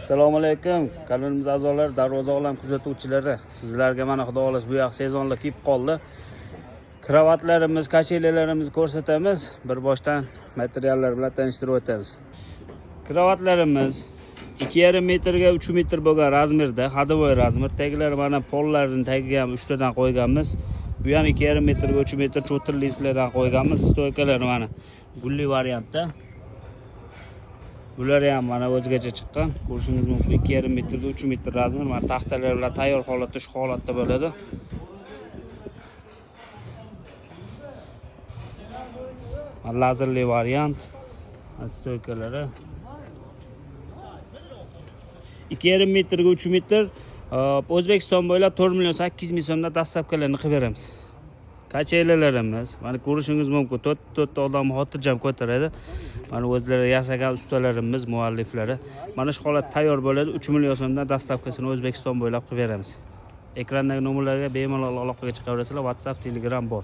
Assalomu alaykum, kanalimiz a'zolari, Darvoza olam kuzatuvchilari. Sizlarga mana, xudo xohlasa, bu yoq sezonlar kelib qoldi. Kravatlarimiz, kachelalarimizni ko'rsatamiz. Bir boshdan materiallar bilan tanishtirib o'tamiz. Kravatlarimiz 2,5 metrga 3 metr bo'lgan razmerda, ходовой razmer. Taglari mana, pollarining tagiga ham 3 tadan qo'yganmiz. Bu ham 2,5 metrga 3 metr cho'tirlislardan qo'yganmiz. Стойка lar mana gulli variantda. Bular ham mana o'zgacha chiqqan. Ko'rishingiz mumkin, 2,5 metrga 3 metr razmer. Mana taxtalar bilan tayyor holatda, shu holatda bo'ladi. Mana lazerli variant. Mana стойка lari. 2,5 metrga 3 metr, O'zbekiston bo'ylab 4 million 800 ming so'mdan доставка larni qilib beramiz. Kachelalarimiz mana, ko'rishingiz mumkin, to'rt to'rtta odam xotirjam ko'taradi. Mana o'zlari yasagan ustalarimiz, mualliflari. Mana shu holat tayyor bo'ladi. 3 million so'mdan доставка sini O'zbekiston bo'ylab qilib beramiz. Ekrandagi nomerlarga bemalol aloqaga chiqaverasizlar. WhatsApp, Telegram bor.